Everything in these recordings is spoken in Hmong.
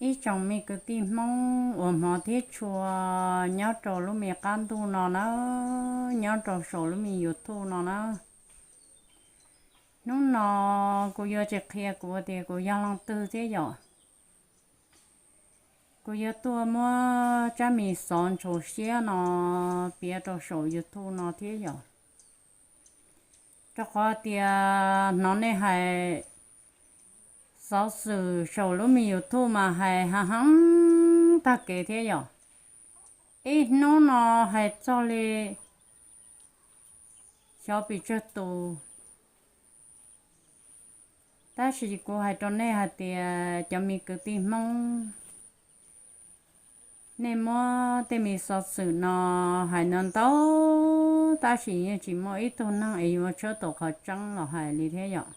Ib tsoom me kwv tij Hmoob uas hmov thiab tshua nyob rau lub me qab ntuj no na, nyob rau saum lub me YouTube no na. Hnub no kuv yuav tsis qhia kuv tias kuv yog leej twg thiab yom. Kuv yuav tuaj muab tsab me xov ntshau siab no piav rau saum YouTube no thiab yom. Rau qhov tias hnov nej hais xov xwm saum lub me YouTube mas hais hav heev tag kev thiab yom. Ib hnub no hais txog li xyov pes tsawg tus. Tab sis kuv hais rau nej hais tias cov me kwv tij Hmoob, nej muab tej me xov xwm no hais ntau ntau, tab sis yeej tsis muaj ib tug neeg es yuav tshawb tau qhov tseeb los hais li thiab yom.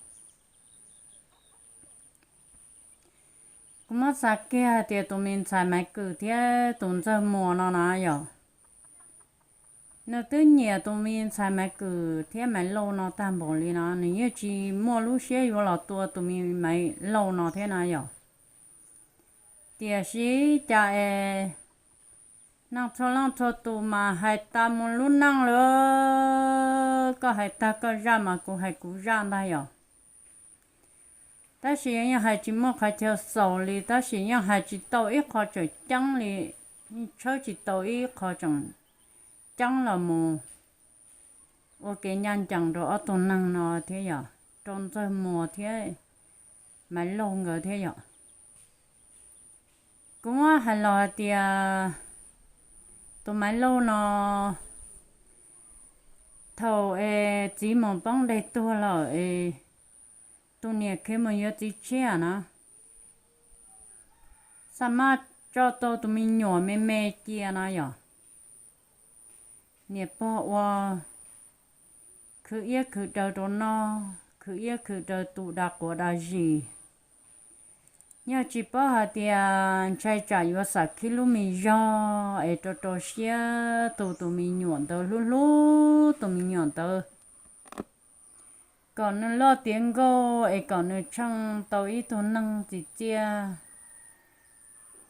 Kuv muab xav kiag hais tias tus me ntxhais Maiv Kwm thiab tus Ntxawg Muas no na yom, nws twb nyiam tus me ntxhais Maiv Kwm thiab Maiv Lauj no tag npaum li no, nws yeej tsis muaj lub siab yuav los tua tus me Maiv Lauj no thiab na yom. Tiam sis cas es neeg txhua leej txhua tus mas hais tas mus lub neej lawm, koj hais tag koj zaj mas kuv hais kuv zaj ntag yom. Tab sis yeej hais tsis muaj qhov chaw xaus li, tab sis yeej hais tsis tau ib qho tseem ceeb li, tshawb tsis tau ib qho tseem ceeb los mus ua kev ncaj ncees rau ob tug neeg no thiab yom, rau Ntxawg Muas thiab Maiv Lauj nkawd thiab yom. Kuv muab hais los hais tias tus Maiv Lauj no, thaum es txiv mus poob deg tuag lawm es tus niam khiav mus yuav txiv tshiab na, xa maj tso tau tus me nyuam me me cia no yom. Niam pog ua khwv iab khwv daw rau noj, khwv iab khwv daw tu da quav da zis. Yog tsis paub hais tias ntshai tsam yuav xam khib lub me zog es rau rau siab tu tus me nyuam ntawd, hlub hlub tus me nyuam ntawd, kom nws loj tiav nkauj es kom nws tsheej tau ib tug neeg txim txiaj,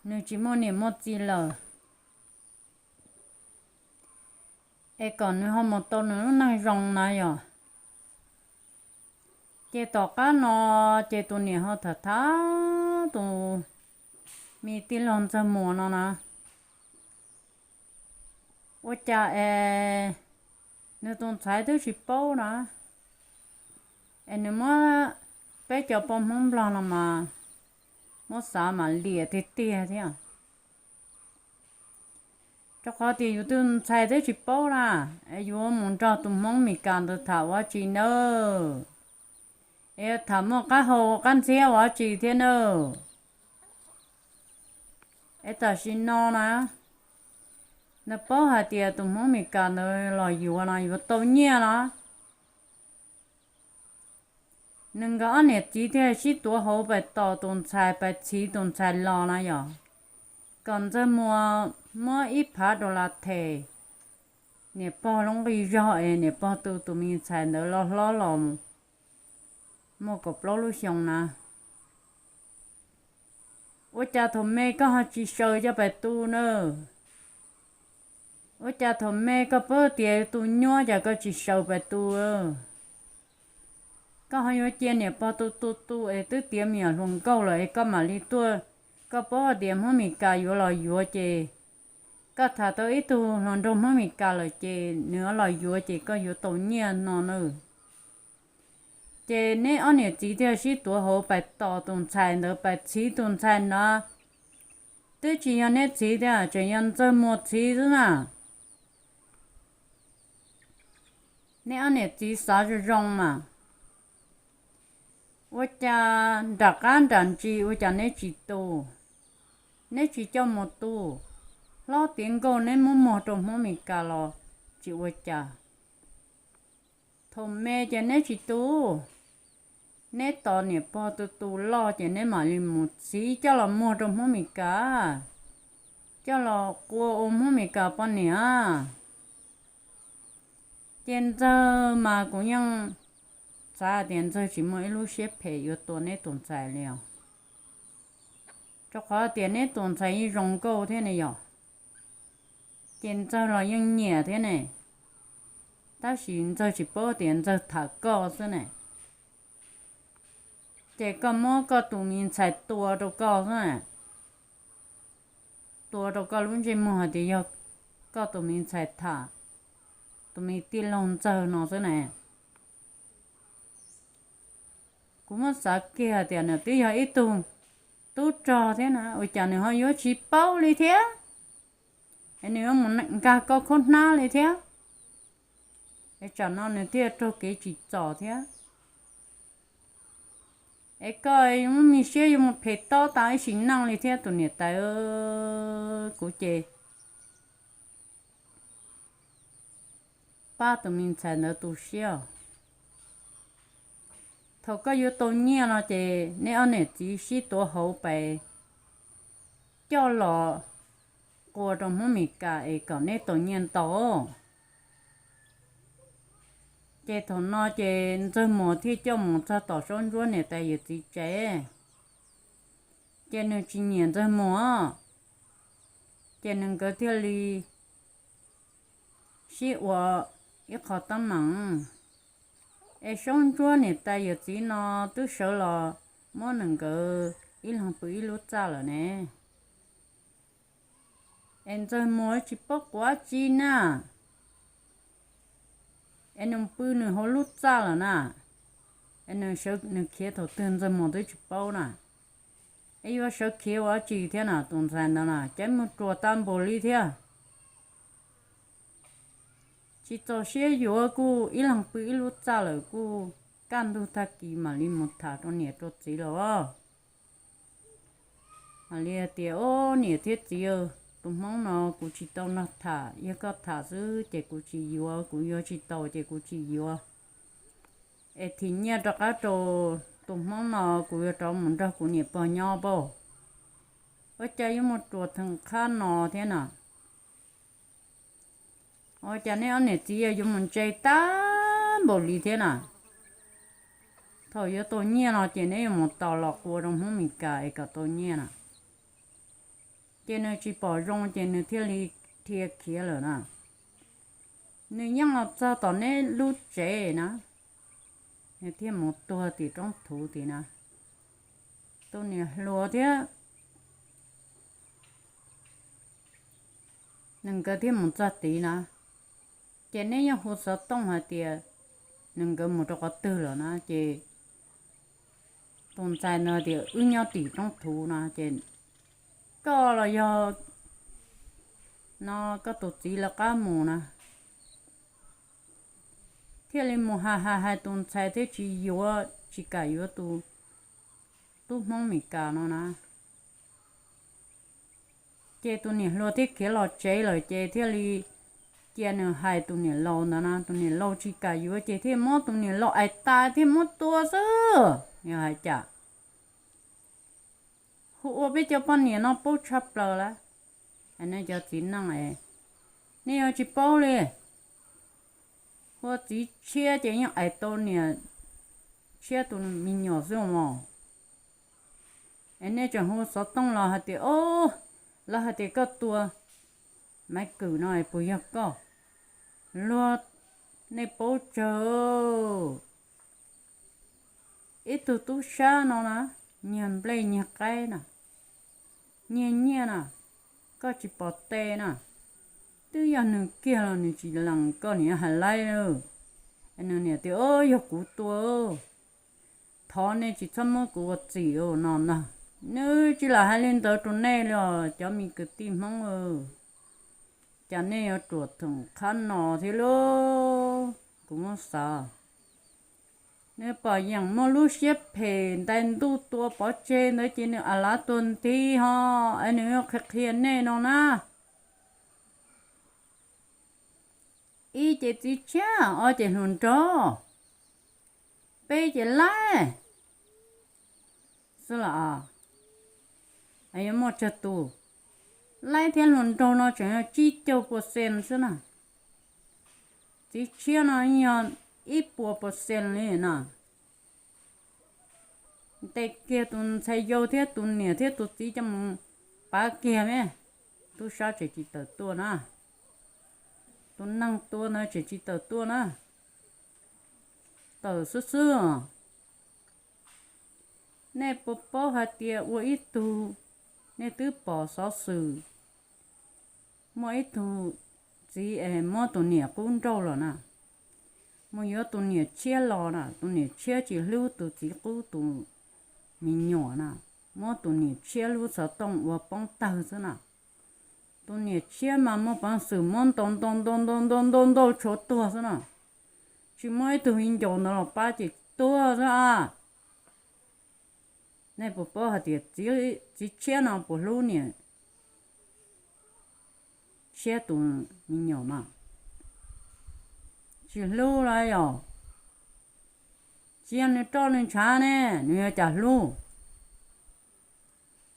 nws tsis muaj niam muaj txiv lawm, es kom nws ho mus tau nws lub neej zoo na yom. Ces tom qab no ces tus niam ho tham tham tus me tij laug Ntxawg Muas no na, ua cas es nws tus ntxhais twb tsis paub na, es nws muab peb cov poj Hmoob Nplog no mas muab xav mas liam tiag tiag thiab. Rau qhov tias yus tus ntxhais twb tsis paub na, es yuav mus nrog tus Hmoob Mes Kas ntawd tham ua tsi nawb? Es tham muaj qab hau qab ntxhiab ua tsi thiab nawb? Es tam sim no na, nws paub hais tias tus Hmoob Mes Kas ntawd los yuav no yuav tau nyiaj no, nws nkawd ob niam txiv thiaj sib tuav hauv pais tos tus ntxhais, pais txhiv tus ntxhais los na yom, kom Ntxawg Muas muab ib phav dollar them niam pog lub nqi zog es niam pog tu tus me ntxhais ntawd loj hlob los muaj kaum plaub lub xyoo na. Ua cas thaum me koj ho tsis saws coj pais tu na? Ua cas thaum me koj paub tias tu nyuab cas koj tsis saws pais tu? Koj ho yuav cia niam pog tu tu tu es twb tiav me nyuam hluas nkauj lawm es koj mam li tuaj, koj paub tias Hmoob Mes Kas yuav los yuav ces koj tham tau ib tug hluas nraug Hmoob Mes Kas lawm ces nws los yuav ces koj yuav tau nyiaj no na. Ces neb ob niam txiv thiaj sib tuav hauv pais tos tus ntxhais ntawd, pais txhiv tus ntxhais ntawd. Twb tsis yog neb txhiv thiab, tseem yog Ntxawg Muas txhiv xwb na. Neb ob niam txiv xav zoo zoo mas, ua cas nram qab nram ntsis ua cas neb tsis tu, neb tsis coj mus tu? Hlob tiav nkauj neb muab muag rau Hmoob Mes Kas los tsis ua cas. Thaum me ces neb tsis tu, neb tos niam pog tu tu loj ces neb mam li mus txhiv coj los muag rau Hmoob Mes Kas, coj los qua ua Hmoob Mes Kas poj niam. Ces Ntxawg mas kuv yeej xav tias Ntxawg tsis muaj ib lub siab phem yuav tua neb tus ntxhais li os. Rau qhov tias neb tus ntxhais yeej zoo nkauj thiab ne yom, ces Ntxawg los yeej nyiam thiab ne, tab sis Ntxawg tsis paub tias Ntxawg tham koj xwb ne. Ces koj muab koj tus me ntxhais tua rau koj xwb, tua rau koj lub ntsej muag hais tias yog koj tus me ntxhais tham tus me tij laug Ntxawg no xwb ne. Kuv muab xav kiag tias nws twb yog ib tug tub rog thiab na, ua cas nws ho yuav tsis paub li thiab, es nws yuav mus nkag koj khaub hnab li thiab, es tsam no nws thiaj raug kev tsim txom thiab. Es koj muab me siab yuav mus phem tob tas ib sim neej li thiab tus niam tais. Kuv ces pab tus me ntxhais ntawd tu siab os. Thaum koj yuav tau nyiaj no ces neb ob niam txiv sib tuav hauv pes coj los qua rau Hmoob Mes Kas es kom neb tau nyiaj ntau. Ces thaum no ces Ntxawg Muas thiaj coj mus txog tom Saub Ntsuab niam tais yawm txiv tsev, ces nws tsis nyiam Ntxawg Muas, ces nws nkawd thiaj li sib ua ib qho teeb meem, es Saub Ntsuab niam tais yawm txiv no twb sawv los muab nws nkawd ib leeg pw ib lub txaj lawm ne. Es Ntxawg Muas tsis paub quav tsi na, es nws pw nws hauv lub txaj lawm na, es nws sawv nws khiav thaum twg Ntxawg Muas twb tsis paub na. Es yuav sawv khiav ua dab tsi thiab na, tus ntxhais ntawd na cov muaj ruas tag npaum li thiab. Tsis txaus siab yuav, kuj ib leeg pw ib lub txaj lawm, kuj kaj ntug tag kis mam li mus tham rau niam rau txiv lawm os. Mam li tias, Ob niam thiab txiv, tus Hmoob no kuv tsis tau nrog tham, yog koj tham xwb ces kuv tsis yuav, kuv yuav tsis tau ces kuv tsis yuav. Es thim nyiaj rov qab rau tus Hmoob no, kuv yuav rov mus nrog kuv niam pog nyob pauj. Ua cas yuav muaj ruas theem qhab no thiab na? Ua cas neb ob niam txiv yuav mus ntse tag npaum li thiab na? Thaum yuav tau nyiaj no ces neb yuav mus tos los qua rau Hmoob Mes Kas es kom tau nyiaj na. Ces nws tsis pom zoo ces nws thiaj li dhia khiav lawm na. Nws yeej los txog tom neb lub tsev na, nws thiaj mus tuag tim roob thuv tid na. Tus niam hluas thiab nws nkawd thiaj mus txog tid na. Ces neb yeej hu xov tooj hais tias nws nkawd mus rau qhov twg lawm na, ces tus ntxhais ntawd tias, Wb nyob tim roob thuv no, ces koj los yog no koj tus txiv lawv qab mus na. Thiaj li mus hais hais hais tus ntxhais thiab tsis yuav, tsis kam yuav tus tub Hmoob Mes Kas no na. Ces tus niam hluas thiaj khiav los tsev lawm ces thiaj li cia nws hais tus niam laus ntawd na, tus niam laus tsis kam yuav ces thiaj muab tus niam laus ais tas thiaj muab tua xwb. Yog hais cas hu ua peb cov poj niam no paub tshaj plaws lawm. Nej cov txiv neej, nej yuav tsis paub li. Hu ua txiv tshiab ces yeej ais tau niam tshiab tus me nyuam xwb mos. Es nej tseem hu xov tooj los hais tias, o, lawv hais tias koj tua Maiv Kwm no es puas yog koj? Luag, nej paub tsawg. Ib tug tub sab no na, nyiag nplej nyiag qaib na, nyiag nyiaj na, koj tsis pom tes na. Twb yog nws kiag los nws tsis lees koj niam hais laib. Nws niam tias, O, yog kuv tua. Thov nej tsis txhob muab kuv ua txim no ntag. Nws tsis lam hais li ntawd rau nej li os cov me kwv tij Hmoob. Cas nej yuav ruam theem qhab no thiab lauj? Kuv muab xav, nws pom yeem muaj lub siab phem ntais ntuj tua pov tseg ntawd ces nws a lav tuag nthi ho, es nws yuav qhia qhia nej no na. Ib ces txiv tshiab, ob ces hluas nraug, peb ces laib xwb los. Yuav muaj tsawg tus? Laib thiab hluas nraug no tseem yog tsib caug percent xwb na. Txiv tshiab no yog ib puas percent li na. Ntes kiag tus ntxhais yau thiab tus niam thiab tus txiv coj mus pav kiag me. Tub sab tseem tsis tawm tuaj na. Tus neeg tua ntawd tseem tsis tawm tuaj na. Tawm xwb xwb. Nej puas paub hais tias ua ib tug, nej twb pom xov xwm muaj ib tug txiv es muab tus niam qub nrauj los na, mus yuav tus niam tshiab los na, tus niam tshiab tsis hlub tus txiv qub tus me nyuam na, muab tus niam tshiab lub xov tooj ua poob tawg xwb na. Tus niam tshiab mas muaj peev xwm muab ntaus ntaus ntaus ntaus ntaus ntaus ntaus tshuav tuag xwb na. Tsis muaj ib tug viv ncaus ntawd los pab ces tuag xwb a. Nej puas paub hais tias txiv tshiab no puas hlub niam tshiab tus me nyuam mas? Tsis hlub los yog? Tsis yog nws roj nws ntshav ne, nws yuav cas hlub?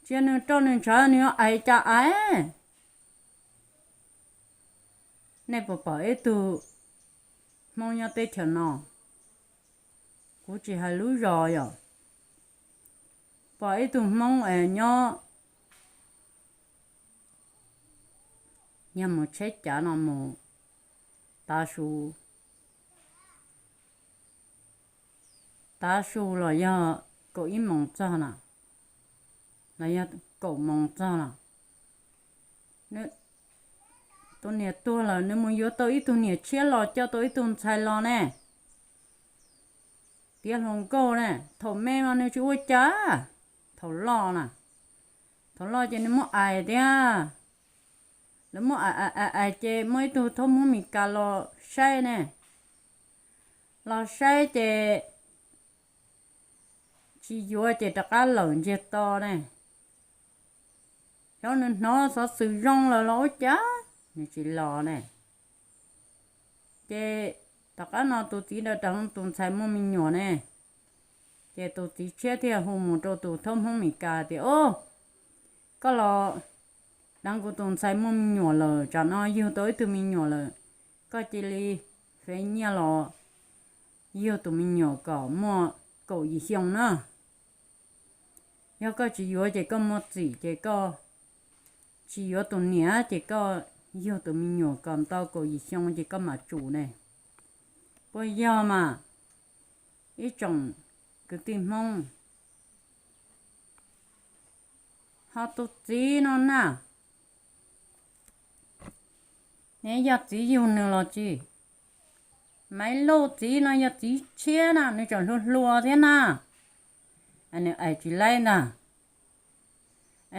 Tsis yog nws roj nws ntshav, nws yuav ais cas ais? Nej puas pom ib tug Hmoob nyob teb chaws no, kuv tsis hais lub zos yom, pom ib tug Hmoob es nyob, yog mus tsheb cav no mus tav su, tav su los yog kaum ib moos txog na, los yog kaum moos txog na, tus niam tuag lawm nws mus yuav tau ib tug niam tshiab los coj tau ib tug ntxhais los ne. Tiav hluas nkauj ne, thaum me mas nws tsis ua cas, thaum loj na, thaum loj ces nws muab ais tiag. Lawv muab ais ais ais ces muaj ib tug thab Hmoob Mes Kas los saib ne, los saib ces tsis yuav ces rov qab lawm ntsiag to ne. Xyov nws hnov xov xwm zoo lawm los ua cas nws tsis los ne. Ces tom qab no tus txiv deev tus ntxhais muaj me nyuam ne, ces tus txiv tshiab thiaj hu mus rau tus thab Hmoob Mes Kas tias, Au, koj los deev kuv tus ntxhais muaj me nyuam lawm, tsam no yug tau ib tug me nyuam lawm, koj cia li fev nyiaj los yug tus me nyuam kom muaj kaum yim xyoo na. Yog koj tsis yuav ces koj muaj txim ces koj tsis yuav tus niam ces koj yug tus me nyuam kom tau kaum yim xyoo ces koj mam tsum ne. Puas yog mas, ib tsoom kwv tij Hmoob? Ho tus txiv no na, nws yog txiv yug nws los tsis? Maiv Lauj txiv no yog txiv tshiab na, nws tseem hluas hluas thiab na. Nws ais tsis laib ntag.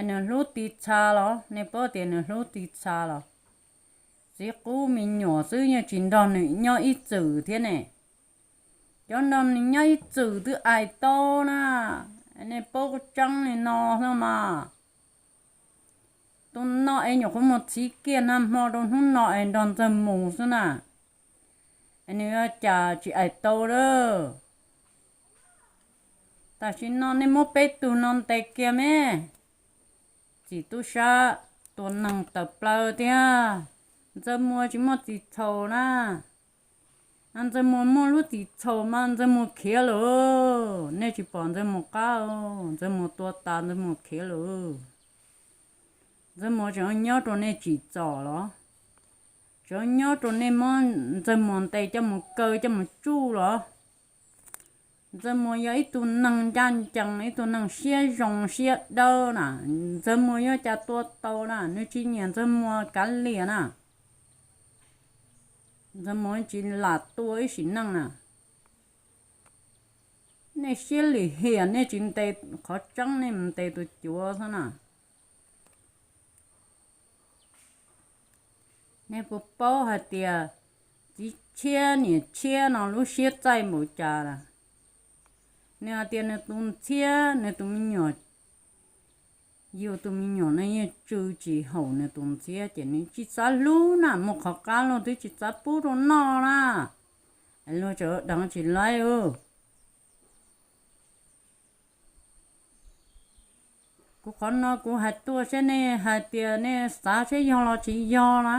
Nws hlub tis txha los? Nej paub tias nws hlub tis txha los? Txiv qub me nyuam xwb yeej tsis nrog nws nyob ib txwm thiab ne. Cov nrog nws nyob ib txwm twb ais tau na. Nej paub tseeb li no xwb mas. Tus no es nyuam qhuav mus txhiv kiag nag hmo rau hnub no es nrog Ntxawg Mus xwb na. Es nws ua cas tsis ais tau lawm? Tam sim no nej muab peb tug no ntes kiag me. Txim tub sab tua neeg tawm plaws tiag. Ntxawg Muas tsis muaj txim txhaum na. Ntxawg Muas muaj lub txim txhaum mas Ntxawg Muas khiav lawm. Nej tsis pom Ntxawg Muas qab, Ntxawg Muas tua tas Ntxawg Muas khiav lawm. Ntxawg Muas tseem nyob rau nej tsim txom los? Tseem nyob rau nej muab Ntxawg Muas ntes coj mus kaw coj mus tsuj los? Ntxawg Muas yog ib tug neeg ncaj ncees, ib tug neeg siab zoo siab dawb na. Ntxawg Muas yuav cas tua tau na, nws tsis nyiam Ntxawg Muas kav liam na. Ntxawg Muas tsis lam tua ib sim neej na. Nej siab lim hiam, nej tsis ntes qhov tseeb, nej mus ntes tus cuav xwb na. Nej puas paub hais tias txiv tshiab niam tshiab no lub siab txaij npaum cas lawm? Nws hais tias nws tus ntxhiab, nws tus me nyuam, yus tus me nyuam no yeej tsw tsis haum nws tus ntxhiab ces nws tsis txav hlub na, muaj qhov qab los twb tsis txav pub rau noj na. Luag tseem deev tsis laib. Kuv qhov no kuv hais tuaj seb nej hais tias nej xav seb yog los tsis yog na.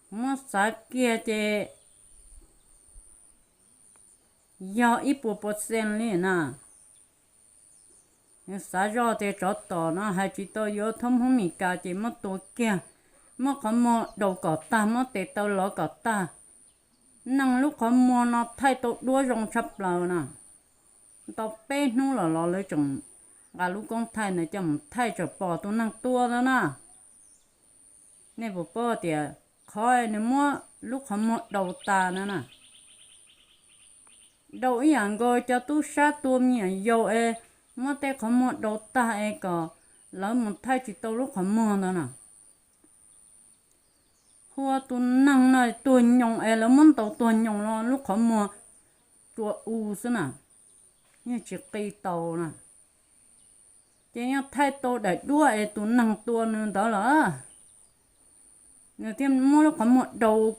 Kuv muab xav kiag ces yog ib puas percent li na. Nws xav zoj tias tsov tom no hais tsis tau yuav thoob Hmoob Mes Kas ces muab tua kiag, muab qhov muag daus kom tag, muab tes taw lov kom tag. Neeg lub qhov muag no thaij tau duab zoo tshaj plaws na. Tau peb hnub los los lawv tseem nqa lub koob thaij ntawd coj mus thaij tseem pom tus neeg tua ntawd na. Nej puas paub tias qhov nws muab lub qhov muag daus tas ntawd na, daus ib yam nkaus cov tub sab tua me nyuam yaus es muab tej qhov muag daus tag es kom lawv mus thaij tsis tau lub qhov muag ntawd na. Hu ua tus neeg no tuag nyoos es lawv muab ntaus tuag nyoos los lub qhov muag tsua u xwb na, yeej tsis qi tau na. Ces yog thaij tau daim duab es tus neeg tua nws ntawd lawm, nws thiaj muab lub qhov muag daus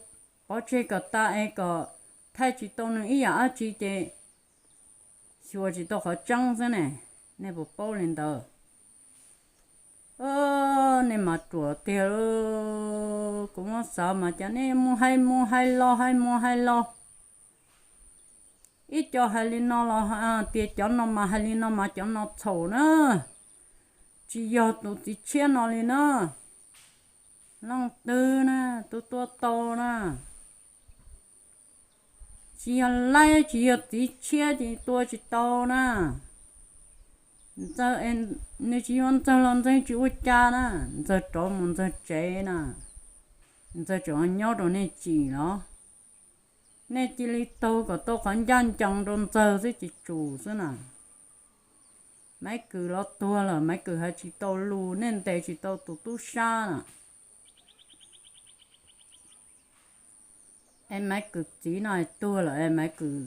pov tseg kom tas es kom thaij tsis tau nws ib yam dab tsi ces xyuas tsis tau qhov tseeb xwb ne. Nej puas paub li ntawd? Nej mas ruam tiag. Kuv muab xav mas cas nej mus hais mus hais los hais mus hais los. Ib co hais li no los tias cov no mas hais li no mas cov no txhaum na. Tsis yog tus txiv tshiab no li na. Leej twg na, tus tua tau na? Tsis yog laib tsis yog txiv tshiab ces tua tsis tau na. Ntxawg, nws tsis yuav ntxawg los ntxawg tsis ua cas na. Ntxawg rov mus ntxawg tsev na. Ntxawg tseem nyob rau nej tsim los. Nej cia li taug kom tau qhov ncaj ncees rau ntxawg xwb ces tsum xwb na. Maiv Kws los tuag lawm, Maiv Kws hais tsis tau lus, nej ntes tsis tau tus tub sab na. Es Maiv Kws txiv no tuag lawm es Maiv Kws,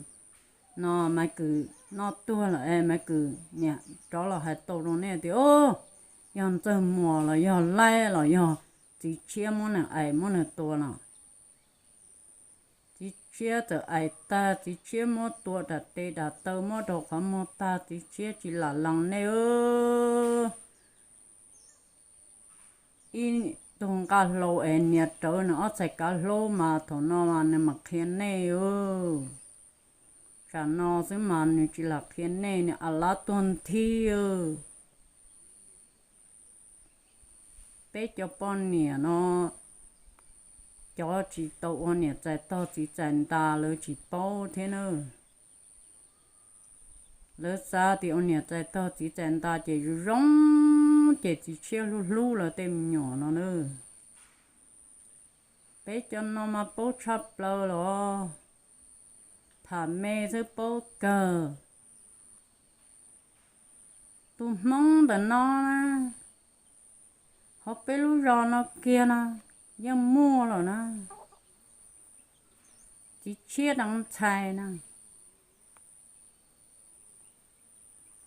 no Maiv Kws no tuag lawm es Maiv Kws niam rov los hais tau rau nej tias, yog ntxawg muas los yog laib los yog txiv tshiab muab nws ais muab nws tua no. Txiv tshiab txawm ais tag, txiv tshiab muab tua dam tes dam taw muab rau qhov muag tag, txiv tshiab tsis lam lees nej. Ib tug nqaj hlau es nias rawv nws ob txhais kav hlaub mas thaum no mas nws mam qhia nej. Tsam no xwb mas nws tsis lam qhia nej, nws a lab tuag nthi. Peb cov poj niam no, cov tsis tau ua niam txais tog txiv txais ntas lawv tsis paub thiab na. Lawv xav tias ua niam txais tog txiv txais ntas ces zoo zoo, ces txiv tshiab hlub hlub lawv tej me nyuam no na. Peb cov no mas paub tshaj plaws los, tham me xwb paub kawg. Tus Hmoob ntawm no na, hauv peb lub zos no kiag no yeej muaj lawm na. Txiv tshiab deev ntxhais na.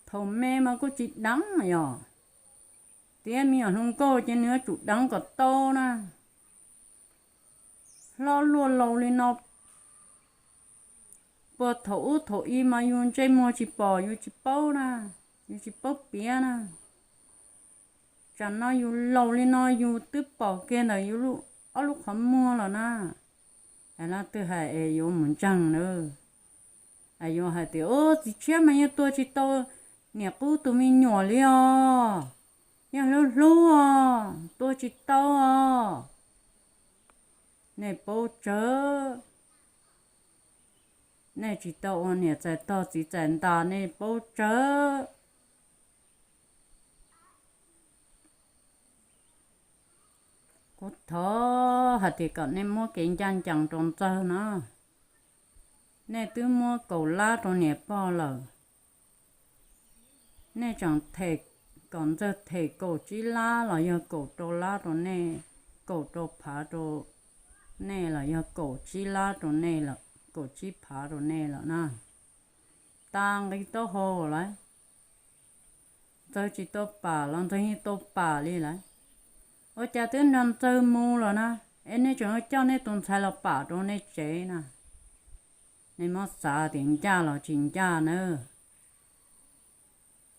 Thaum me mas kuj tsis deev yog, tiav me nyuam hluas nkauj ces nws yuav tsum deev kom tau na. Hlob luaj laus li no, puag thaum ub thaum i mas yus ntsej muag tsis pom yus tsis paub na, yus tsis paub piav na. Tsam no yus laus li no yus twb pom kiag ntawm yus ob lub qhov muag lawm na. Es leej twg hais es yuav mus ntseeg na, es yuav hais tias, txiv tshiab mas yeej tua tsis tau niam qub tus me nyuam li os, yeej hlub hlub os, tua tsis tau os. Nej paub tsawg, nej tsis tau ua niam txais tog txiv txais ntas nej paub tsawg. Kuv thov hais tias kom nej muab kev ncaj ncees rau Ntxawg na. Nej twb muab kaum lab rau niam pog lawm, nej tseem them kom Ntxawg them kaum tsib lab los yog kaum rau lab rau nej, kaum rau phav rau nej los yog kaum tsib lab rau nej lawm, kaum tsib phav rau nej lawm na. Tas nqi taub hau lawm. Ntxawg tsis tau pam los Ntxawg yeej tau pam li lawm. Ua cas twb nrog Ntxawg mus lawm na, es nej tseem coj nej tus ntxhais los pam rau nej tsev na? Nej muab xav tias ncaj los tsis ncaj na.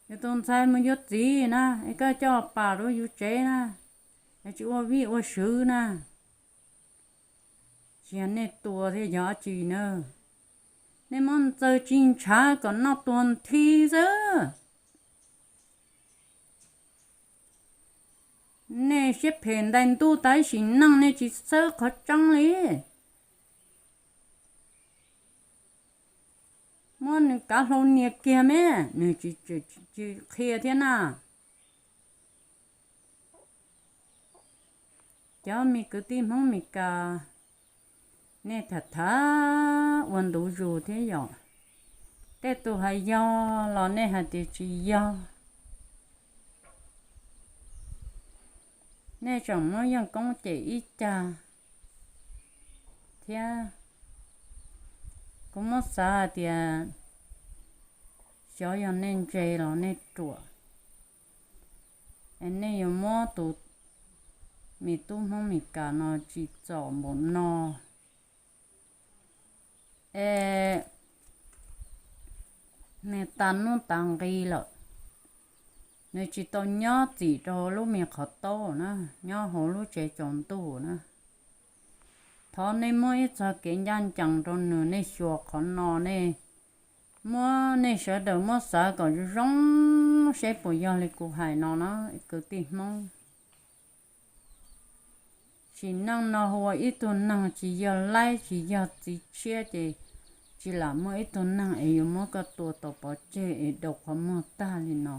Yus tus ntxhais mus yuav txiv na es koj coj los pam rau yus tsev na, es tsis ua vij ua sw na. Tsis yog nej tua thiab yog dab tsi na. Nej muab Ntxawg tsis ntshav kom noj tuag nthi xwb. Nej siab phem ntais ntuj tas sim neej nej tsis xawb qhov tseeb li. Muab nws kav hlau nias kiag me, nws tsis qhia thiab na. Cov me kwv tij Hmoob Mes Kas, nej tham tham ua ntu zus thiab yom. Tej tus hais yog los nej hais tias tsis yog. Nej tseem muab Yeej Koob cem ib cag thiab. Kuv muab xav hais tias xyov yog nej ntse los nej ruam, es nej yuav muab tus me tub Hmoob Mes Kas no tsim txom npaum no. Es nws tas nuj tas nqi lawm, nws tsis tau nyob txim rau lub me qhov taub na, nyob hauv lub tsev tsaus ntuj na. Thov nej muab ib txoj kev ncaj ncees rau nws, nej xyuas qhov no, nej muab nej sawv daws muab xav kom zoo zoo seb puas yog li kuv hais no na, kwv tij Hmoob. Sim neej no ua ib tug neeg tsis yog laib tsis yog txiv tshiab ces tsis lam muaj ib tug neeg es yuav muab koj tua tau pov tseg es daus qhov muag tag li no.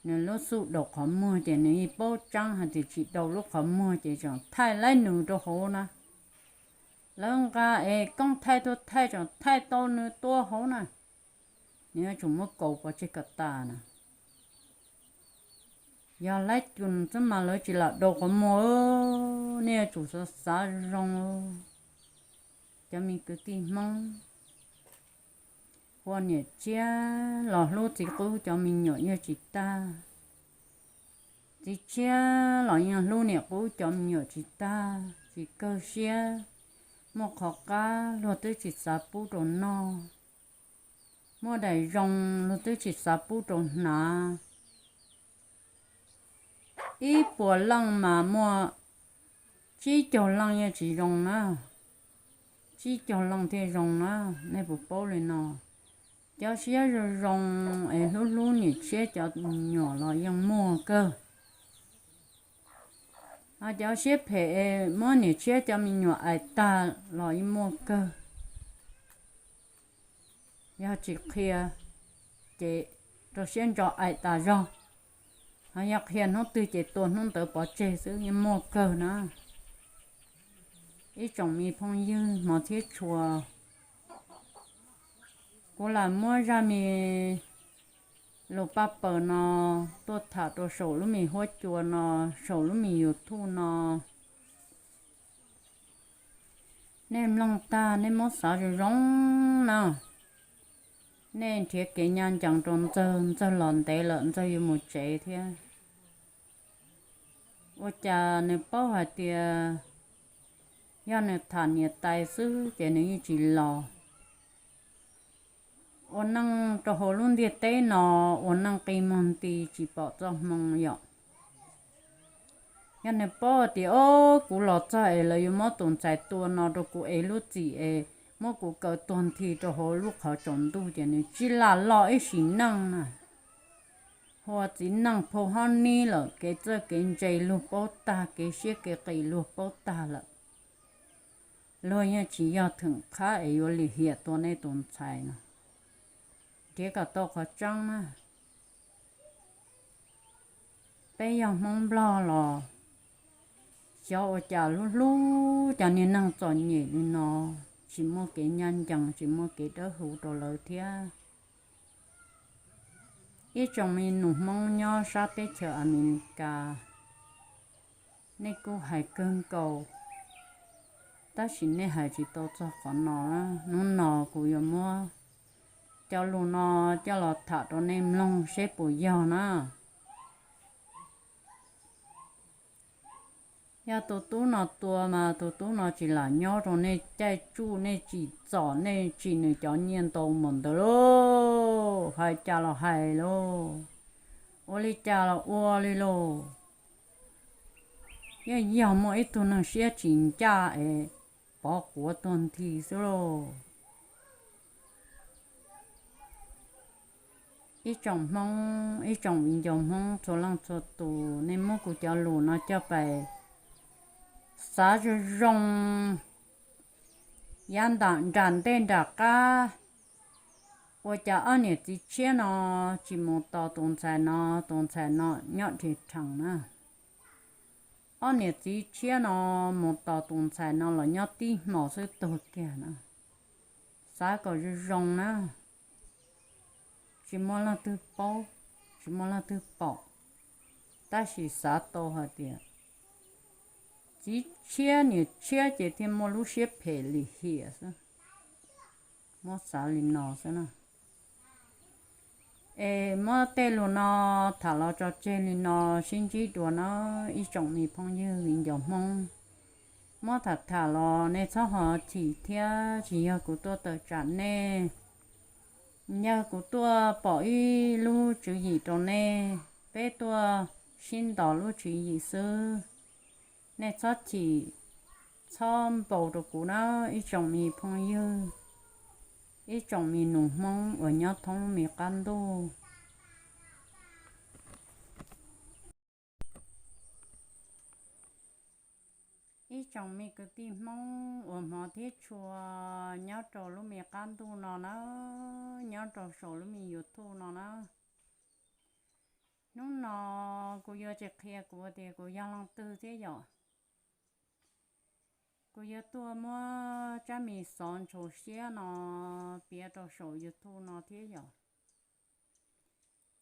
Nws lub xub daus qhov muag ces nws yeej paub tseeb hais tias tsis daus lub qhov muag ces tseem thaij laib nws rau hauv na. Lawv nqa es koob thaij tuaj thaij tseem thaij tau nws tua hauv na. Nws yuav tsum muab kaus pov tseg kom tas na. Yog laib cus xwb mas lawv tsis lam daus qhov muag. Nej yuav tsum xav xav zoo. Cov me kwv tij Hmoob, ua niam tshiab los hlub txiv qub cov me nyuam yeej tsis tag. Txiv tshiab los yeej hlub niam qub cov me nyuam tsis tag, tsis kawg siab. Muaj qhov qab luag twb tsis xav pub rau noj, muaj daim zoo luag twb tsis xav pub rau hnav. Ib puas leej mas muaj tsib caug leej yeej tsis zoo na, tsib caug leej thiaj zoo na. Nej puas paub li no? Cov siab zoo zoo es hlub hlub niam tshiab cov me nyuam los yeej muaj kawg. Ho cov siab phem es muab niam tshiab cov me nyuam aim tag los yeej muaj kawg. Yog tsis qhia ces rau siab ntso aim tas zog, ho yog qhia hnub twg ces tua hnub ntawd pov tseg xwb yeej muaj kawg na. Ib tsoom me phooj ywg hmov thiab tshua, kuv lam muab zaj me lus paj paws no tuaj tham rau saum lub me huab cua no, saum lub me YouTube no. Nej mloog tag nej muab xav zoo zoo na, nej nrhiav kev ncaj ncees rau Ntxawg, Ntxawg los ntev lawm Ntxawg yuav mus tsev thiab. Ua cas nws paub hais tias yog nws tham niam tais xwb ces nws yeej tsis los. Ua neej rau hauv lub ntiaj teb no, ua neej qi muag nti tsis pom txoj hmoo yom. Yog nws paub tias, o, kuv los txog es lawv yuav muab tus ntxhais tua no rau kuv ev lub txim es muab kuv kaw tuag nthi rau hauv lub qhov tsaus ntuj ces nws tsis lam los ib sim neej na. Ua txiv neej phau hob nib lawm, kev txawj kev ntse luag paub tag, kev siab kev qis luag paub tag lawm. Luag yeej tsis yog theem qhab es yuav lim hiam tua nej tus ntxhais no. Nrhiav kom tau qhov tseeb na. Peb yog Hmoob Nplog los xyov ua cas hlub hlub cov niag neeg txom nyem li no, tsis muaj kev ncaj ncees, tsis muaj kev dawb huv rau lawv thiab. Ib tsoom me nus Hmoob nyob sab teb chaws Amelikas, nej kuj hais kawg nkaus, tab sis nej hais tsis tau txog qhov no. Hnub no kuv yuav muab cov lus no coj los tham rau nej mloog seb puas yog na. Yog tus tub no tua mas tus tub no tsis lam nyob rau nej caij tsuj, nej tsim txom, nej tsim nws cov nyiaj ntau npaum ntawd lauj. Hais cas los hais lauj, ua li cas los ua li lauj. Yeej yog muaj ib tug neeg siab tsis ncaj es pov quav tuag nthi xwb lauj. Ib tsoom Hmoob, ib tsoom viv ncaus Hmoob txhua leej txhua tus, nej muab kuv cov lus no coj pais xav zoo zoo, yav nram ntej nram qab, ua cas ob niam txiv tshiab no tsis mus tos tus ntxhais no, tus ntxhais no nyob dhia rhees na. Ob niam txiv tshiab no mus tos tus ntxhais no los nyob tib hmos xwb tuag kiag na. Xav kom zoo zoo na, tsis muaj leej twg paub, tsis muaj leej twg pom, tab sis xav tau hais tias txiv tshiab niam tshiab ces thiaj muaj lub siab phem lim hiam xwb. Muab xav li no xwb na. Es muab tej lus no tham los tso tseg li no, sib ntsib dua na ib tsoom me phooj ywg viv ncaus Hmoob. Muab tham tham los nej txhob ho chim thiab, tsis yog kuv tuaj tawm tsam nej, yog kuv tuaj pom ib lub tswv yim rau nej, peb tuaj sib ntaus lub tswv yim xwb. Nej txhob chim, txhob npau rau kuv na ib tsoom me phooj ywg, ib tsoom me nus Hmoob uas nyob thoob lub me qab ntuj. Ib tsoom me kwv tij Hmoob uas hmov thiab tshua nyob rau lub me qab ntuj no na, nyob rau saum lub me YouTube no na. Hnub no kuv yuav tsis qhia kuv tias kuv yog leej twg thiab yom. Kuv yuav tuaj muab tsab me xov ntshau siab no piav rau saum YouTube no thiab yom.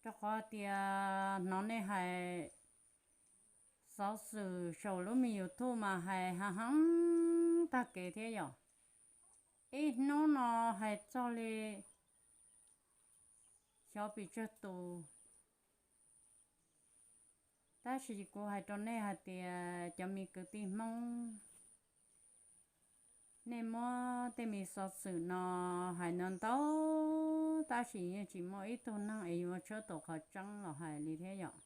Rau qhov tias hnov nej hais xov xwm saum lub me YouTube mas hais hav heev tag kev thiab yom. Ib hnub no hais txog li xyov pes tsawg tus. Tab sis kuv hais rau nej hais tias cov me kwv tij Hmoob, nej muab tej me xov xwm no hais ntau ntau, tab sis yeej tsis muaj ib tug neeg es yuav tshawb tau qhov tseeb los hais li thiab yom.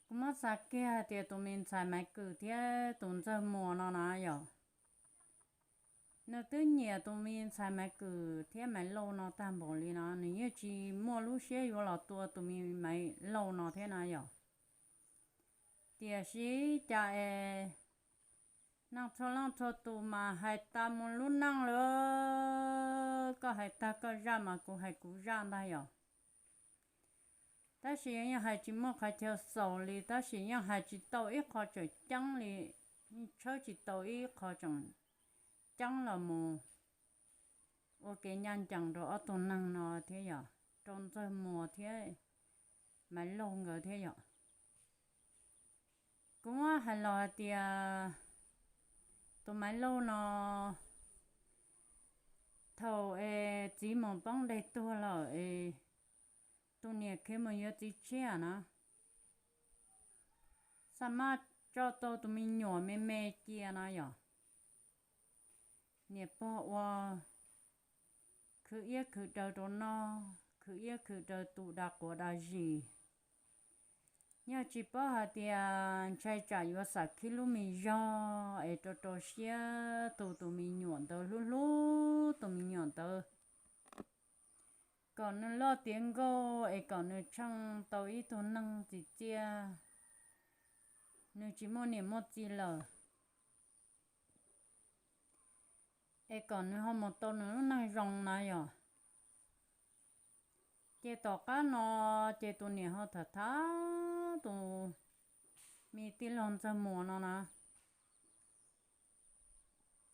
Kuv muab xav kiag hais tias tus me ntxhais Maiv Kwm thiab tus Ntxawg Muas no na yom, nws twb nyiam tus me ntxhais Maiv Kwm thiab Maiv Lauj no tag npaum li no, nws yeej tsis muaj lub siab yuav los tua tus me Maiv Lauj no thiab na yom. Tiam sis cas es neeg txhua leej txhua tus mas hais tas mus lub neej lawm, koj hais tag koj zaj mas kuv hais kuv zaj ntag yom. Tab sis yeej hais tsis muaj qhov chaw xaus li, tab sis yeej hais tsis tau ib qho tseem ceeb li, tshawb tsis tau ib qho tseem ceeb los mus ua kev ncaj ncees rau ob tug neeg no thiab yom, rau Ntxawg Muas thiab Maiv Lauj nkawd thiab yom. Kuv muab hais los hais tias tus Maiv Lauj no thaum es txiv mus poob deg tuag lawm es tus niam khiav mus yuav txiv tshiab na, xa maj tso tau tus me nyuam me me cia no yom. Niam pog ua khwv iab khwv daw rau noj, khwv iab khwv daw tu da quav da zis. Yog tsis paub hais tias ntshai tsam yuav xam khib lub me zog es rau rau siab tu tus me nyuam ntawd, hlub hlub tus me nyuam ntawd, kom nws loj tiav nkauj es kom nws tsheej tau ib tug neeg txim txiaj, nws tsis muaj niam muaj txiv lawm, es kom nws ho mus tau nws lub neej zoo na yom. Ces tom qab no ces tus niam ho tham tham tus me tij laug Ntxawg Muas no na,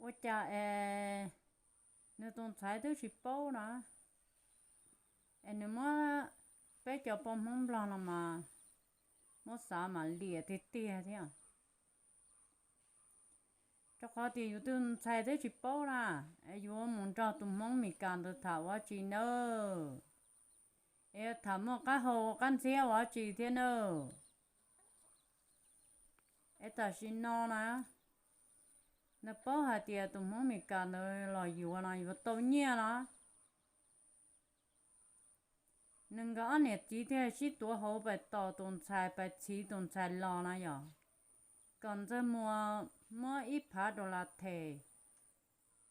ua cas es nws tus ntxhais twb tsis paub na, es nws muab peb cov poj Hmoob Nplog no mas muab xav mas liam tiag tiag thiab. Rau qhov tias yus tus ntxhais twb tsis paub na, es yuav mus nrog tus Hmoob Mes Kas ntawd tham ua tsi nawb, es tham muaj qab hau qab ntxhiab ua tsi thiab nawb. Es tam sim no na, nws paub hais tias tus Hmoob Mes Kas ntawd los yuav no yuav tau nyiaj no, nws nkawd ob niam txiv thiaj sib tuav hauv pais tos tus ntxhais, pais txhiv tus ntxhais los na yom, kom Ntxawg Muas muab ib phav dollar them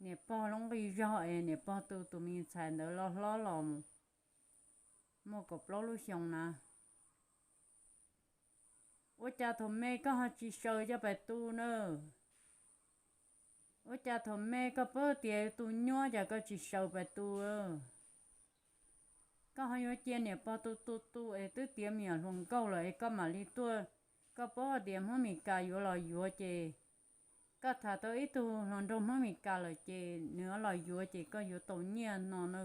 niam pog lub nqi zog es niam pog tu tus me ntxhais ntawd los hlob los muaj kaum plaub lub xyoo na. Ua cas thaum me koj ho tsis saws coj pais tu na? Ua cas thaum me koj paub tias tu nyuab cas koj tsis saws pais tu? Koj ho yuav cia niam pog tu tu tu es twb tiav me nyuam hluas nkauj lawm es koj mam li tuaj. Koj paub hais tias Hmoob Mes Kas yuav los yuav ces koj tham tau ib tug hluas nraug Hmoob Mes Kas lawm ces nws los yuav ces koj yuav tau nyiaj no na.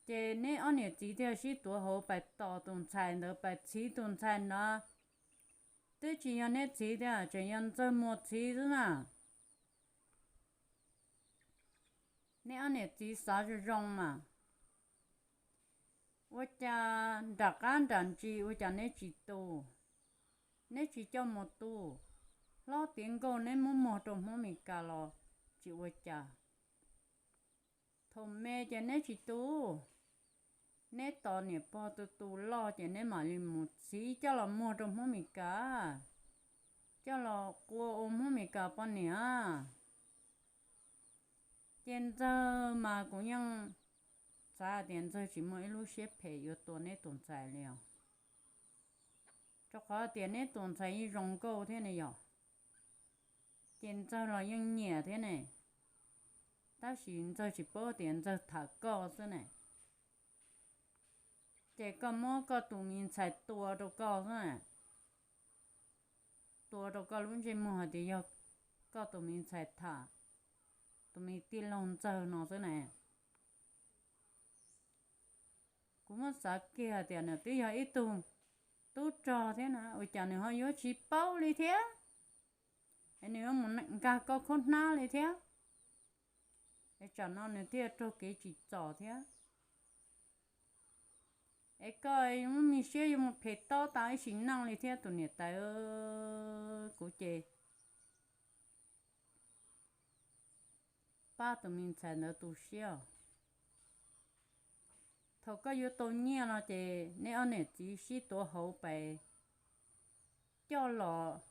Ces neb ob niam txiv thiaj sib tuav hauv pais tos tus ntxhais ntawd, pais txhiv tus ntxhais ntawd. Twb tsis yog neb txhiv thiab, tseem yog Ntxawg Muas txhiv xwb na. Neb ob niam txiv xav zoo zoo mas, ua cas nram qab nram ntsis ua cas neb tsis tu, neb tsis coj mus tu? Hlob tiav nkauj neb muab muag rau Hmoob Mes Kas los tsis ua cas. Thaum me ces neb tsis tu, neb tos niam pog tu tu loj ces neb mam li mus txhiv coj los muag rau Hmoob Mes Kas, coj los qua ua Hmoob Mes Kas poj niam. Ces Ntxawg mas kuv yeej xav tias Ntxawg tsis muaj ib lub siab phem yuav tua neb tus ntxhais li os, rau qhov tias neb tus ntxhais yeej zoo nkauj thiab ne yom. Ces Ntxawg los yeej nyiam thiab ne, tab sis Ntxawg tsis paub tias Ntxawg tham koj xwb ne. Ces koj muab koj tus me ntxhais tua rau koj xwb, tua rau koj lub ntsej muag hais tias yog koj tus me ntxhais tham tus me tij laug Ntxawg no xwb na. Kuv muab xav kiag hais tias nws twb yog ib tug tub rog thiab na, ua cas nws ho yuav tsis paub li thiab, es nws yuav mus nkag koj khaub hnab li thiab, es tsam no nws thiaj raug kev tsim txom thiab. Es koj muaj me siab yuav mus phem tob tas ib sim neej li thiab tus niam tais. Kuv ces pab tus me ntxhais ntawd tu siab os. Thaum koj yuav tau nyiaj no ces neb ob niam txiv sib tuav hauv pais coj los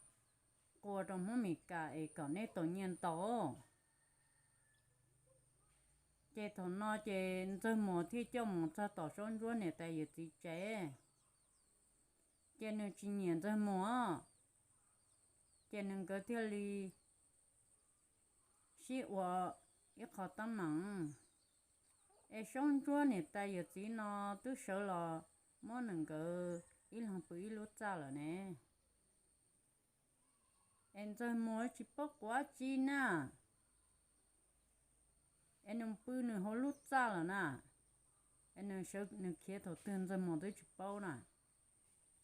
qua rau Hmoob Mes Kas es kom neb tau nyiaj ntau. Ces thaum no ces Ntxawg Muas thiaj coj mus txog tom Saub Ntsuab niam tais yawm txiv tsev, ces nws tsis nyiam Ntxawg Muas, ces nws nkawd thiaj li sib ua ib qho teeb meem. Es Saub Ntsuab niam tais yawm txiv no twb sawv los muab nws nkawd ib leeg pw ib lub txaj lawm ne. Es Ntxawg Muas tsis paub quav tsi na, es nws pw nws hauv lub txaj lawm na, es nws khiav thaum twg Ntxawg Muas twb tsis paub na.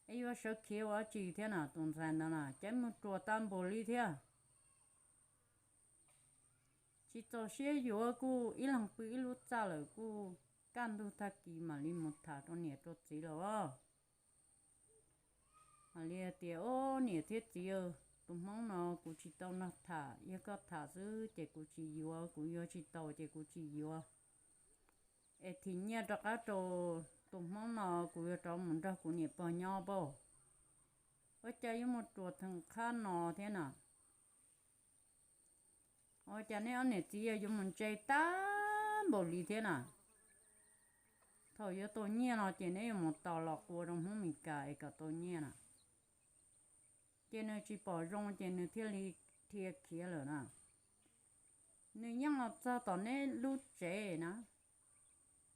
Es yuav sawv khiav ua tsi thiab na, tus ntxhais ntawd na caiv mus ruam tag npaum li thiab. Tsis txaus siab yuav kuj ib leeg pw ib lub txaj lawm, kuj kaj ntug tag kis mam li mus tham rau niam rau txiv lawm. Mam li tias, Ob niam thiab txiv, tus Hmoob no kuv tsis tau nrog tham, yog koj tham xwb ces kuv tsis yuav, kuv yuav tsis tau ces kuv tsis yuav. Es thim nyiaj rov qab rau tus Hmoob no, kuv yuav rov mus nrog kuv niam pog nyob pauj. Ua cas yuav mus ruam theem qhab no thiab na? Ua cas neb ob niam txiv yuav mus ntse tag npaum li thiab na? Thaum yuav tau nyiaj no ces neb yuav mus tos los qua rau Hmoob Mes Kas es kom tau nyiaj na. Ces nws tsis pom zoo ces nws thiaj li dhia khiav lawm na. Nws yeej los txog tom neb lub tsev na,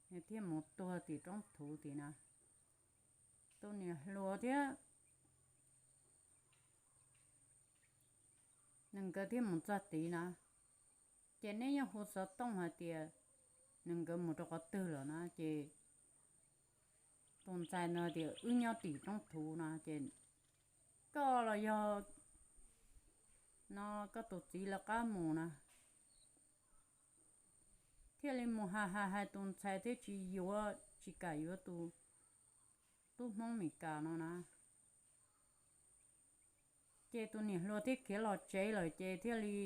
nws thiaj mus tuag tim roob thuv tim na. Tus niam hluas thiab nws nkawd thiaj mus txog tid na. Ces neb yeej hu xov tooj hais tias nws nkawd mus rau qhov twg lawm na. Ces tus ntxhais ntawd tias, Wb nyob tim roob thuv no ces koj los yog no koj tus txiv lawv qab mus na. Thiaj li mus hais hais hais tus ntxhais thiab tsis yuav, tsis kam yuav tus tub Hmoob Mes Kas no na. Ces tus niam hluas thiaj khiav los tsev lawm ces thiaj li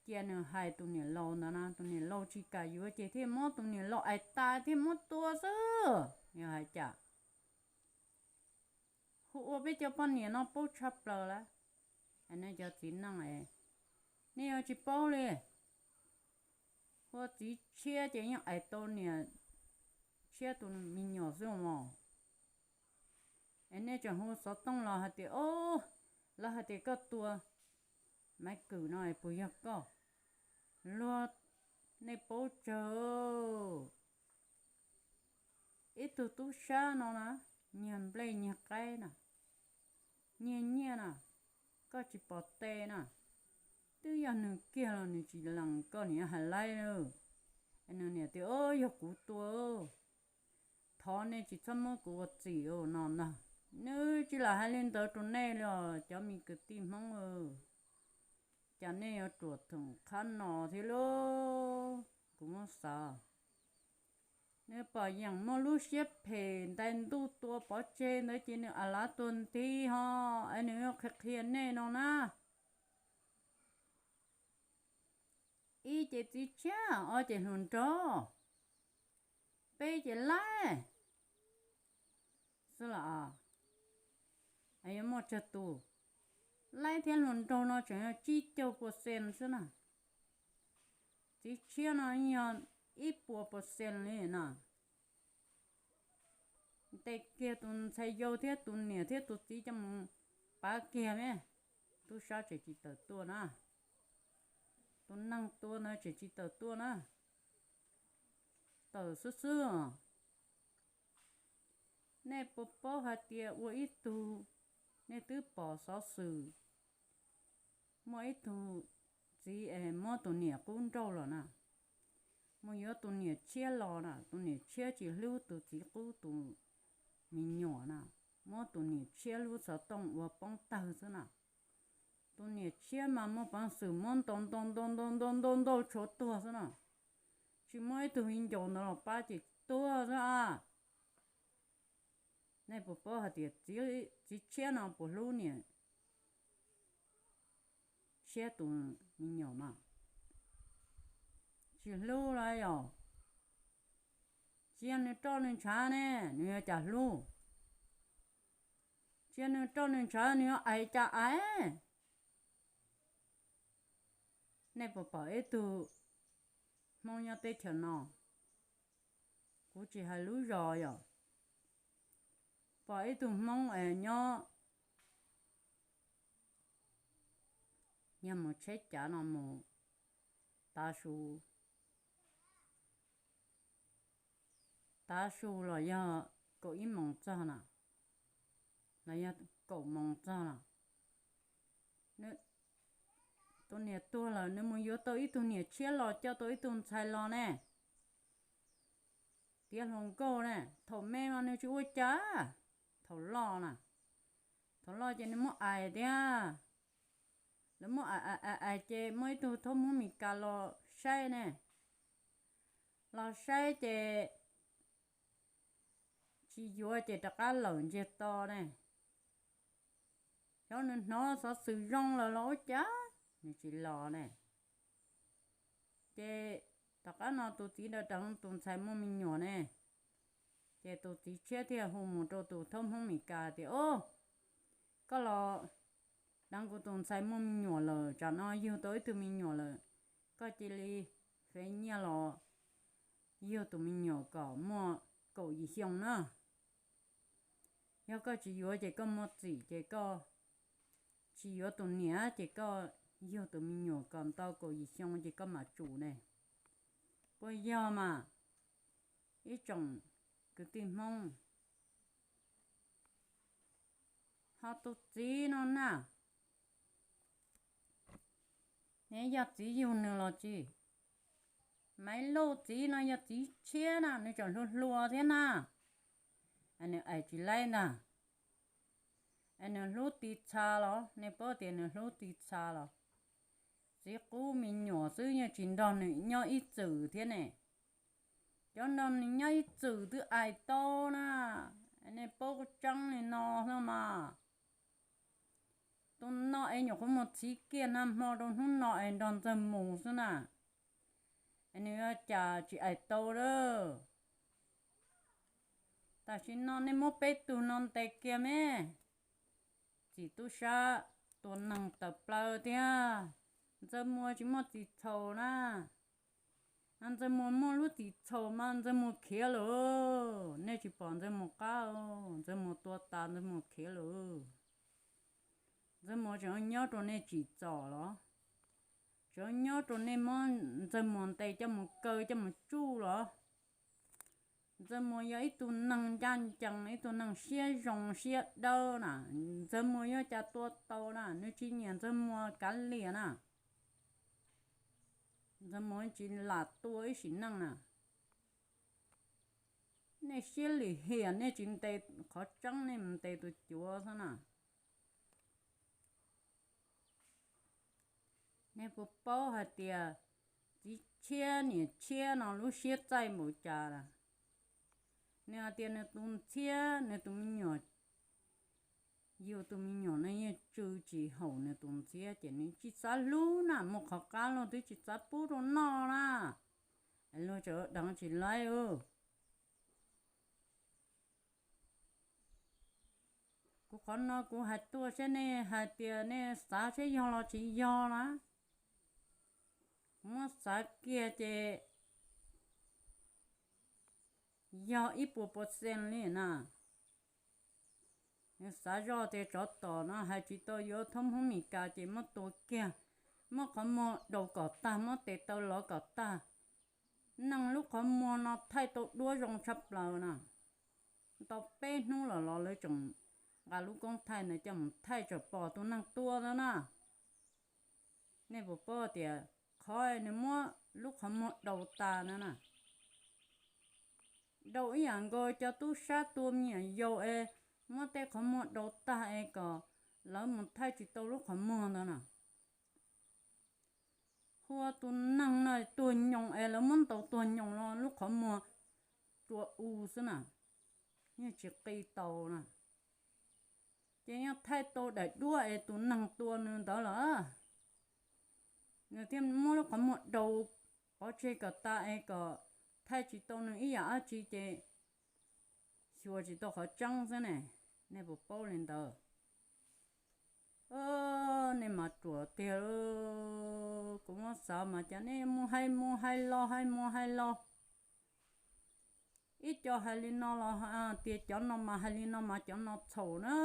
cia nws hais tus niam laus ntawd na, tus niam laus tsis kam yuav ces thiaj muab tus niam laus ais tas thiaj muab tua xwb. Yog hais cas hu ua peb cov poj niam no paub tshaj plaws lawm. Nej cov txiv neej, nej yuav tsis paub li. Ua txiv tshiab ces yeej ais tau niam tshiab tus me nyuam xwb os. Es nej tseem hu xov tooj los hais tias, o, lawv hais tias koj tua Maiv Kwm no es puas yog koj? Luag, nej paub tsawg, ib tug tub sab no na, nyiag nplej nyiag qaib na, nyiag nyiaj na, koj tsis pom tes na. Twb yog nws kiag los nws tsis lees koj niam hais laib. Nws niam tias, o, yog kuv tua, thov nej tsis txhob muab kuv ua txim no ntag. Nws tsis lam hais li ntawd rau nej li os cov me kwv tij Hmoob. Cas nej yuav ruam thoom qhab no thiab lauj? Kuv muab xav, nws pom yeem muaj lub siab phem ntais ntuj tua pov tseg ntawd ces nws a lav tuag nthi ho, es nws qhia qhia nej no na. Ib ces txiv tshiab, ob ces hluas nraug, peb ces laib xwb los, yuav muaj tsawg tus? Laib thiab hluas nraug no tseem yog tsib caug percent xwb na. Txiv tshiab no yog ib puas percent li na. Ntes kiag tus ntxhais yau thiab tus niam thiab tus txiv coj mus pav kiag me. Tub sab tseem tsis tawm tuaj na. Tus neeg tua ntawd tseem tsis tawm tuaj na. Tawm xwb xwb. Nej puas paub hais tias ua ib tug, nej twb pom xov xwm, muaj ib tug txiv es muab tus niam qub nrauj los na, mus yuav tus niam tshiab los na, tus niam tshiab tsis hlub tus txiv qub tus me nyuam na, muab tus niam tshiab lub xov tooj ua poob tawg xwb na. Tus niam tshiab mas muaj peev xwm muab ntaus ntaus ntaus ntaus ntaus ntaus ntaus tshuav tuag xwb na. Tsis muaj ib tug viv ncaus ntawd los pab ces tuag xwb a. Nej puas paub hais tias txiv tshiab no puas hlub niam tshiab tus me nyuam mas? Tsis hlub los yog? Tsis yog nws roj nws ntshav ne, nws yuav cas hlub? Tsis yog nws roj nws ntshav, nws yuav ais cas ais? Nej puas pom ib tug Hmoob nyob teb chaws no, kuv tsis hais lub zos yom, pom ib tug Hmoob es nyob, yog mus tsheb cav no mus tav su, tav su los yog kaum ib moos txog na, los yog kaum moos txog na, tus niam tuag lawm nws mus yuav tau ib tug niam tshiab los coj tau ib tug ntxhais los ne. Tiav hluas nkauj ne, thaum me mas nws tsis ua cas, thaum loj na, thaum loj ces nws muab ais thiab. Lawv muab ais ais ais ces muaj ib tug thab Hmoob Mes Kas los saib ne, los saib ces tsis yuav ces rov qab lawm ntsiag to ne. Xyov nws hnov xov xwm zoo lawm los ua cas nws tsis los ne. Ces tom qab no tus txiv ntawd deev tus ntxhais muaj me nyuam ne, ces tus txiv tshiab thiaj hu mus rau tus thab Hmoob Mes Kas tias, o, koj los deev kuv tus ntxhais muaj me nyuam lawm, tsam no yug tau ib tug me nyuam lawm, koj cia li fev nyiaj los yug tus me nyuam kom muaj kaum yim xyoo na. Yog koj tsis yuav ces koj muaj txim, ces koj tsis yuav tus niam ces koj yug tus me nyuam kom ntau kaum yim xyoo ces koj mam tsum ne. Puas yog mas, ib tsoom kwv tij Hmoob? Ho tus txiv no na, nws yog txiv yug nws los tsis? Maiv Lauj txiv no yog txiv tshiab na, nws tseem hluas hluas thiab na. Nws ais tsis laib ntag. Nws hlub tis txha los, nej paub tias nws hlub tis txha los? Txiv qub me nyuam xwb yeej tsis nrog nws nyob ib txwm thiab ne. Cov nrog nws nyob ib txwm twb ais tau na. Nej paub tseeb li no xwb mas. Tus no es nyuam qhuav mus txhiv kiag nag hmo rau hnub no es nrog Ntxawg mus xwb na. Es nws yuav cas tsis ais tau lawm. Tam sim no nej muab peb tug no ntes kiag me. Txim tub sab tua neeg tawm plaws thiab. Ntxawg Muas tsis muaj txim txhaum na. Ntxawg Muas muaj lub txim txhaum mas Ntxawg Muas khiav lawm. Nej tsis pom Ntxawg Muas qab, Ntxawg Muas tua tas Ntxawg Muas khiav lawm. Ntxawg Muas tseem nyob rau nej tsim txom los? Tseem nyob rau nej muab Ntxawg Muas ntes coj mus kaw coj mus tsuj los? Ntxawg Muas yog ib tug neeg ncaj ncees, ib tug neeg siab zoo siab dawb na. Ntxawg Muas yuav cas tua tau na, nws tsis nyiam Ntxawg Muas kav liam na. Ntxawg Muas tsis lam tua ib sim neej na. Nej siab lim hiam, nej tsis ntes qhov tseeb, nej mus ntes tus cuav xwb na. Nej puas paub hais tias txiv tshiab niam tshiab no lub siab txaij npaum cas na? Nws hais tias nws tus ntxhiab, nws tus me nyuam, yus tus me nyuam no yeej tsw tsis haum nws tus ntxhiab ces nws tsis xav hlub na, muaj qhov qab los twb tsis xav pub rau noj na. Luag tseem deev tsis laib. Kuv qhov no kuv hais tuaj saib nej hais tias nej xav saib yog los tsis yog na. Kuv muab xav kiag ces yog ib puas percent li na. Nws xav zoj tias tsov tom no hais tsis tau yuav thoob Hmoob Mes Kas ces muab tua kiag, muab qhov muag daus kom tag, muab tes taw lov kom tag. Neeg lub qhov muag no thaij tau duab zoo tshaj plaws na. Tau peb hnub los los lawv tseem nqa lub koob thaij ntawd coj mus thaij tseem pom tus neeg tua ntawd na. Nej puas paub tias qhov nws muab lub qhov muag daus tas na na, daus ib yam nkaus cov tub sab tua me nyuam yaus es muab tej qhov muag daus tag es kom lawv mus thaij tsis tau lub qhov muag ntawd na. Hu ua tus neeg no tuag nyoos es lawv muab ntaus tuag nyoos los lub qhov muag rua u xwb na, yeej tsis qi tau na. Ces yog thaij tau daim duab es tus neeg tua nws ntawd lawm, nws thiaj muab lub qhov muag daus pov tseg kom tas es kom thaij tsis tau nws ib yam dab tsi ces xyuas tsis tau qhov tseeb xwb ne. Nej puas paub li ntawd? Nej mas ruam tiag. Kuv muab xav mas cas nej mus hais mus hais los hais mus hais los. Ib co hais li no los tias cov no mas hais li no mas cov no txhaum na,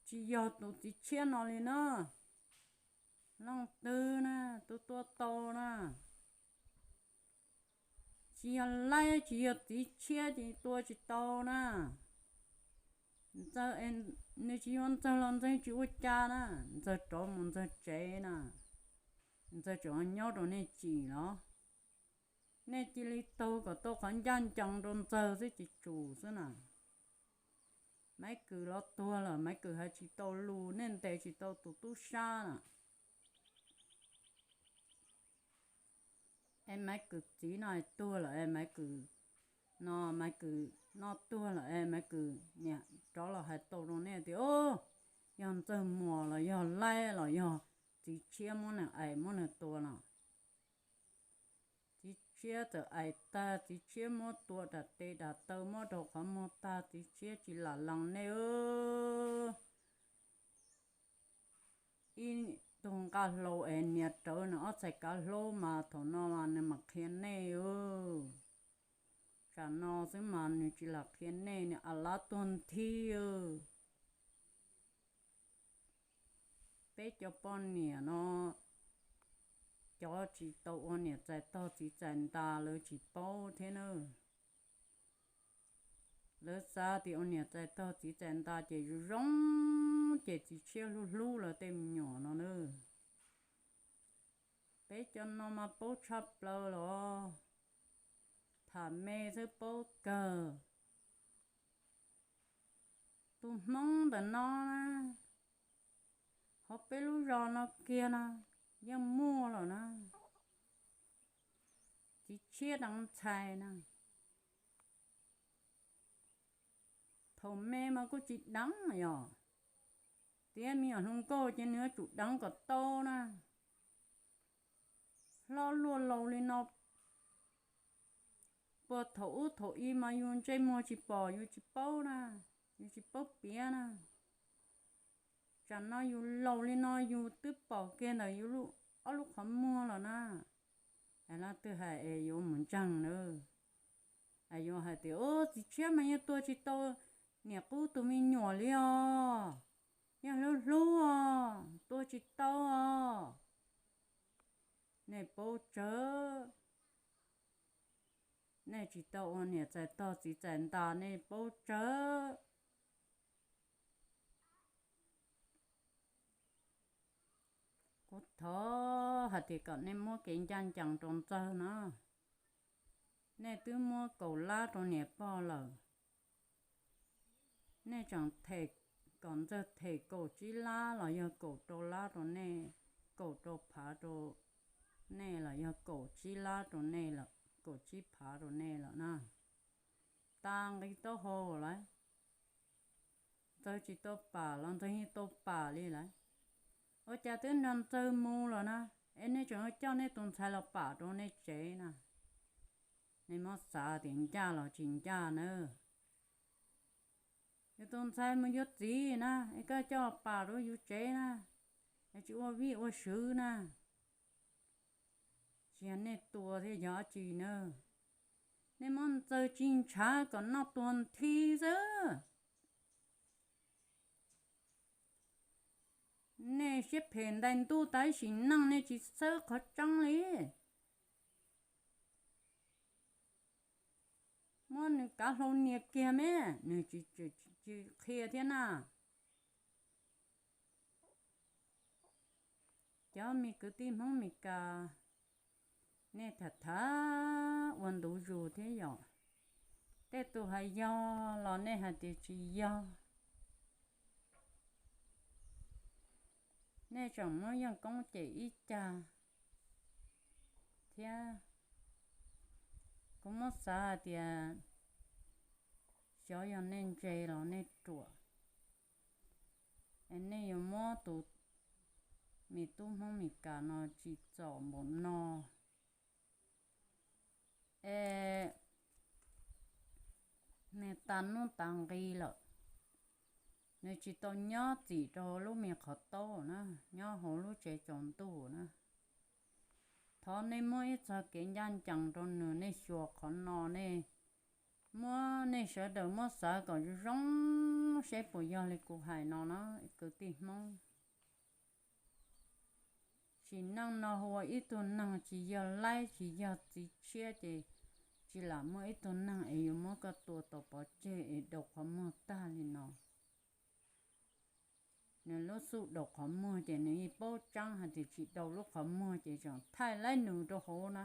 tsis yog tus txiv tshiab no li na. Leej twg na tus tua tau na? Tsis yog laib tsis yog txiv tshiab ces tua tsis tau na. Ntxawg, nws tsis yuav Ntxawg los Ntxawg tsis ua cas na. Ntxawg rov mus Ntxawg tsev na. Ntxawg tseem nyob rau nej tsim los? Nej cia li taug kom tau qhov ncaj ncees rau Ntxawg xwb ces tsum xwb na. Maiv Kws los tuag lawm, Maiv Kws hais tsis tau lus, nej ntes tsis tau tus tub sab na. Es Maiv Kws txiv no tuag lawm es Maiv Kws, no Maiv Kws no tuag lawm es Maiv Kws niam rov los hais tau rau nej tias, yog Ntxawg Muas los yog laib los yog txiv tshiab muab nws ais muab nws tua no. Txiv tshiab txawm ais tag, txiv tshiab muab tua dam tes dam taw muab rau qhov muag tag, txiv tshiab tsis lam lees nej. Ib tug nqaj hlau es nias rawv nws ob txhais kav hlaub mas thaum no mas nws mam qhia nej. Tsam no xwb mas nws tsis lam qhia nej, nws a lab tuag nthi. Peb cov poj niam no, cov tsis tau ua niam txais tog txiv txais ntas lawv tsis paub thiab na. Lawv xav tias ua niam txais tog txiv txais ntas ces zoo zoo, ces txiv tshiab hlub hlub lawv tej me nyuam no na. Peb cov no mas paub tshaj plaws los, tham me xwb paub kawg. Tus Hmoob ntawm no na, hauv peb lub zos no kiag no yeej muaj lawm na. Txiv tshiab deev ntxhais na. Thaum me mas kuj tsis deev yog, tiav me nyuam hluas nkauj ces nws yuav tsum deev kom tau na. Hlob luaj laus li no, puag thaum ub thaum i mas yus ntsej muag tsis pom yus tsis paub na, yus tsis paub piav na. Tsam no yus laus li no yus twb pom kiag ntawm yus ob lub qhov muag lawm na. Leej twg hais es yuav mus ntseeg na, yuav hais tias, Ub, txiv tshiab mas yeej tua tsis tau niam qub tus me nyuam li os, yeej hlub hlub os, tua tsis tau os. Nej paub tsawv, nej tsis tau ua niam txais tog txiv txais ntas nej paub tsawv. Kuv thov hais tias kom nej muab kev ncaj ncees rau Ntxawg na. Nej twb muab kaum lab rau niam pog lawm, nej tseem them kom Ntxawg them kaum tsib lab los yog kaum rau lab rau nej, kaum rau phav rau nej los yog kaum tsib lab rau nej, kaum tsib phav rau nej lawm na. Tas nqi taub hau lawm. Ntxawg tsis tau pam los Ntxawg yeej tau pam li lawm. Ua cas twb nrog Ntxawg mus lawm na, es nej tseem coj nej tus ntxhais los pam rau nej tsev na? Nej muab xav tias ncaj los tsis ncaj na. Yus tus ntxhais mus yuav txiv na, es koj coj pam rau yus tsev na, es tsis ua vij ua sw na. Tsis yog nej tua thiab yog dab tsi na. Nej muab Ntxawg tsis ntshav kom noj tuag nthi xwb. Nej siab phem ntais ntuj tas ib sim neej nej tsis xawb qhov tseeb li. Muab nws kav hlau nias kiag me, nws tsis qhia thiab na. Cov me kwv tij Hmoob Mes Kas, nej tham tham ua ntu zus thiab yom. Tej tus hais yog los nej hais tias tsis yog. Nej tseem muab Yeej Koob cem ib cag thiab. Kuv muab xav hais tias xyov yog nej ntse los nej ruam, es nej yuav muab tus me tub Hmoob Mes Kas no tsim txom npaum no. Es nws tas hnub tas nqi lawm, nws tsis tau nyob txim rau lub me qhov taub na, nyob hauv lub tsev tsaus ntuj na. Thov nej muab ib txog kev ncaj ncees rau nws, nej xyuas qhov no, nej muab nej sawv daws muab xav kom zoo zoo seb puas yog li kuv hais no na, kwv tij Hmoob. Sim neej no hu ua ib tug neeg tsis yog laib tsis yog txiv tshiab ces tsis lam muaj ib tug neeg es yuav muab koj tua tau pov tseg es daus qhov muag tag li no. Nws lub xub daus qhov muag ces nws yeej paub tseeb hais tias tsis daus lub qhov muag ces tseem thaij laib nws rau hauv na.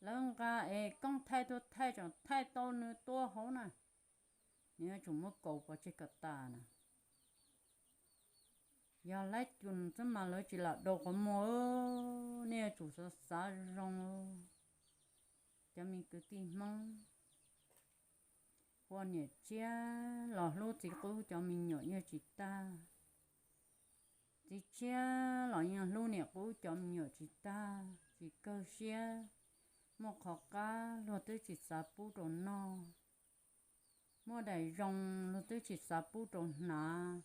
Lawv nqa es koob thaij tuaj thaij tseem thaij tau nws tua hauv na. Nws yuav tsum muab kaus pov tseg kom tas na. Yog laib cus xwb mas lawv tsis lam daus qhov muag. Nej yuav tsum xav xav zoo zoo. Cov me kwv tij Hmoob, ua niam tshiab los hlub txiv qub cov me nyuam yeej tsis tag. Txiv tshiab los yeej hlub niam qub cov me nyuam tsis tag, tsis kawg siab. Muaj qhov qab luag twb tsis xav pub rau noj, muaj daim zoo luag twb tsis xav pub rau hnav.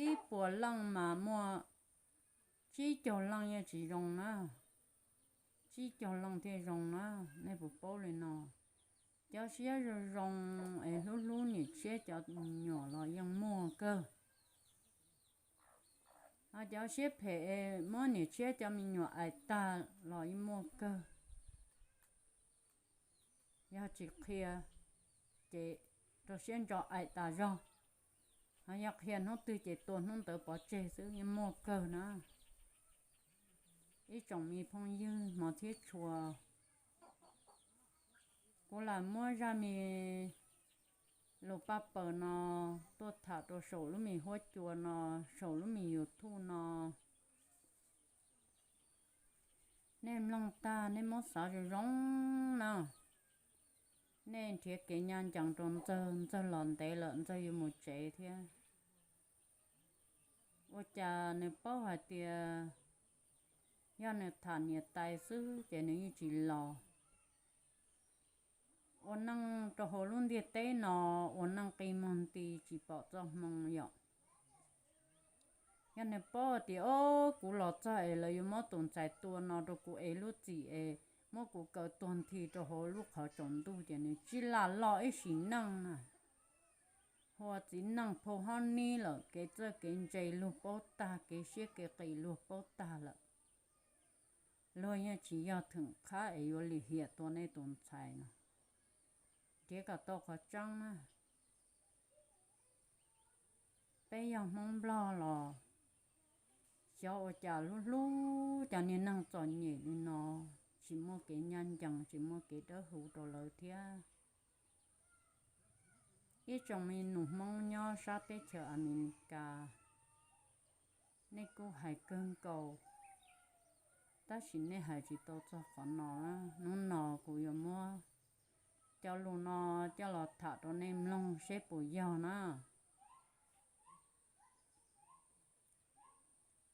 Ib puas leej mas muaj tsib caug leej yeej tsis zoo na, tsib caug leej thiaj zoo na. Nej puas paub li no? Cov siab zoo zoo es hlub hlub niam tshiab cov me nyuam los yeej muaj kawg. Ho cov siab phem es muab niam tshiab cov me nyuam aim tag los yeej muaj kawg. Yog tsis qhia ces rau siab ntso aim tas zog. Ho yog qhia hnub twg ces tua hnub ntawd pov tseg xwb yeej muaj kawg na. Ib tsoom me phooj ywg hmov thiab tshua, kuv lam muab zaj me lus paj paws no tuaj tham rau saum lub me huab cua no, saum lub me YouTube no. Nej mloog tag nej muab xav zoo zoo na. Nej nrhiav kev ncaj ncees rau Ntxawg, Ntxawg los ntev lawm, Ntxawg yuav mus tsev thiab. Ua cas nws paub hais tias yog nws tham niam tais xwb ces nws yeej tsis los. Ua neej rau hauv lub ntiaj teb no, ua neej qi muag nti tsis pom txoj hmoo yom. Yog nws paub tias, o, kuv los txog es lawv yuav muab tus ntxhais tua no rau kuv es lub txim es muab kuv kaw tuag nthi rau hauv lub qhov tsaus ntuj, ces nws tsis lam los ib sim neej na. Hu ua txiv neej phau hob nib lawm, kev txawj kev ntse luag paub tag, kev siab kev qis luag paub tag lawm. Luag yeej tsis yog theem qhab es yuav lim hiam tua nej tus ntxhais no. Nrhiav kom tau qhov tseeb na. Peb yog Hmoob Nplog los xyov ua cas hlub hlub cov niag neeg txom nyem li no, tsis muaj kev ncaj ncees, tsis muaj kev dawb huv rau lawv thiab. Ib tsoom me nus Hmoob nyob sab teb chaws Amelikas, nej kuj hais kawg nkaus, tab sis nej hais tsis tau txog qhov no. Hnub no kuv yuav muab cov lus no coj los tham rau nej mloog seb puas yog na.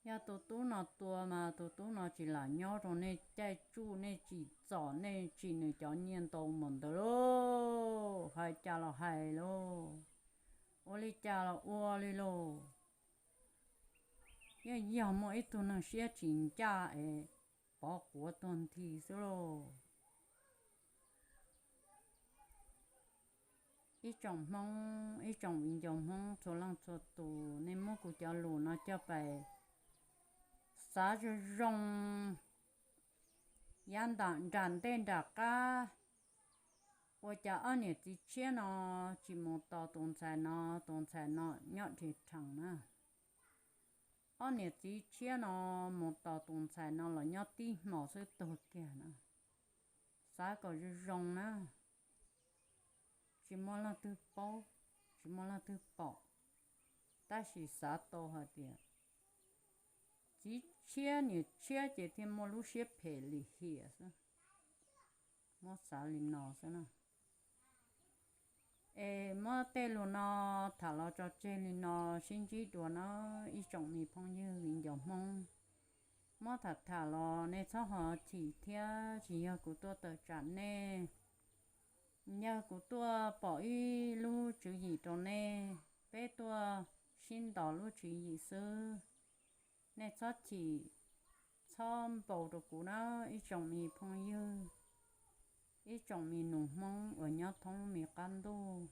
Yog tus tub no tua mas tus tub no tsis lam nyob rau nej caij tsuj, nej tsim txom, nej tsim nws cov nyiaj ntau mus ntawd lauj. Hais cas los hais lauj, ua li cas los ua li lauj. Yeej yog muaj ib tug neeg siab tsis ncaj es pov quav tuag nthi xwb lauj. Ib tsoom Hmoob, ib tsoom viv ncaus Hmoob txhua leej txhua tus, nej muab kuv cov lus no coj pais xav zoo zoo, yav nram ntej nram qab, ua cas ob niam txiv tshiab no tsis mus tos tus ntxhais no, tus ntxhais no nyob dhi rhees na. Ob niam txiv tshiab no mus tos tus ntxhais no los nyob tib hmos xwb tuag kiag na. Xav kom zoo zoo na, tsis muaj leej twg paub, tsis muaj leej twg pom, tab sis xav tau hais tias txiv tshiab niam tshiab ces thiaj muaj lub siab phem lim hiam xwb. Muab xav li no xwb na. Es muab tej lus no tham los tso tseg li no, sib ntsib dua na ib tsoom me phooj ywg viv ncaus Hmoob. Muab tham tham los nej txhob ho chim thiab, tsis yog kuv tuaj tawm tsam nej, yog kuv tuaj pom ib lub tswv yim rau nej, peb tuaj sib ntaus lub tswv yim xwb. Nej txhob chim, txhob npau rau kuv na ib tsoom me phooj ywg, ib tsoom me nus Hmoob uas nyob thoob me qab ntuj.